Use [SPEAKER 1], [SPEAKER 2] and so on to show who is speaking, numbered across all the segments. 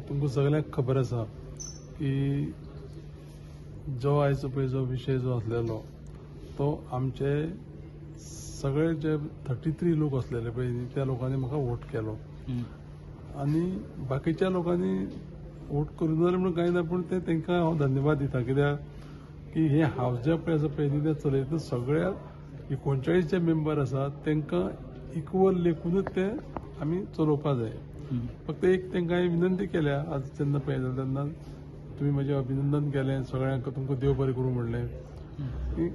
[SPEAKER 1] तुमकां सगळ्यांक खबर आसा की जो आयज पळय जो विशय जो आसलेलो तो आमचे सगळे जे 33 लोक आसलेले पळय न्ही, त्या लोकांनी म्हाका वोट केलो आनी बाकीच्या लोकांनी वोट करूं जाल्यार म्हणून कांय ना, पूण ते तांकां हांव धन्यवाद दिता. कित्याक की हे हावस जे पळय आसा पळय न्ही, ते चलयतना सगळ्या 39 जे मेंबर आसात तांकां इक्वल लेखूनच ते आमी चलोवपा जाय. फक्त एक तांकां हांवें विनंती केल्या आज जेन्ना पळय जालें तेन्ना तुमी म्हजें अभिनंदन केलें, सगळ्यांक तुमकां देव बरें करूं म्हणलें की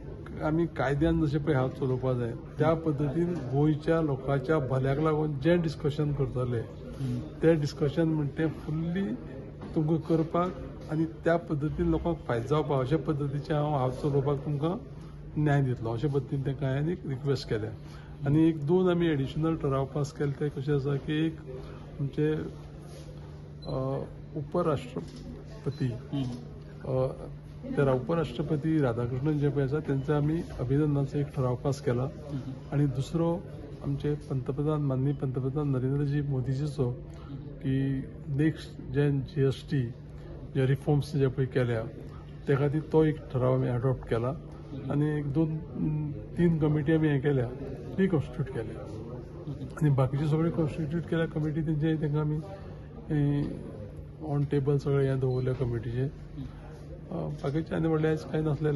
[SPEAKER 1] आमी कायद्यान जशें पळय हावस चलोवपा जाय त्या पद्दतीन गोंयच्या लोकांच्या भल्याक लागून जें डिस्कशन करतले तें डिस्कशन म्हणटा तें फुल्ली तुमकां करपाक आनी त्या पद्दतीन लोकांक फायदो जावपाक अशे पद्दतीचें हांव हावस चलोवपाक तुमकां न्याय दितलो अशे पद्दतीन तांकां हांवें एक रिक्वेस्ट केल्या. आनी एक दोन आमी एडिशनल ठराव पास केले ते कशें आसा की एक आमचे उपराष्ट्रपती त्या उपराष्ट्रपती राधाकृष्णन जे पळय आसा तेंचो आमी अभिनंदनाचो एक ठराव पास केला. आनी दुसरो आमचे पंतप्रधान माननीय पंतप्रधान नरेंद्रजी मोदीजीचो की नेक्स्ट जेन GST जे रिफॉर्म्स जे पळय केल्या ते खातीर तो एक ठराव आमी एडॉप्ट केला. आनी एक 2-3 कमिटी आमी हें केल्या, रिकॉन्स्टिट्यूट केल्या आनी बाकीचे सगळे कॉन्स्टिट्यूट केल्या कमिटी तेंचे तांकां आमी ऑन टेबल सगळे हें दवरल्या कमिटीचे. बाकीचे आनी व्हडलें आयज कांय नासलेलें.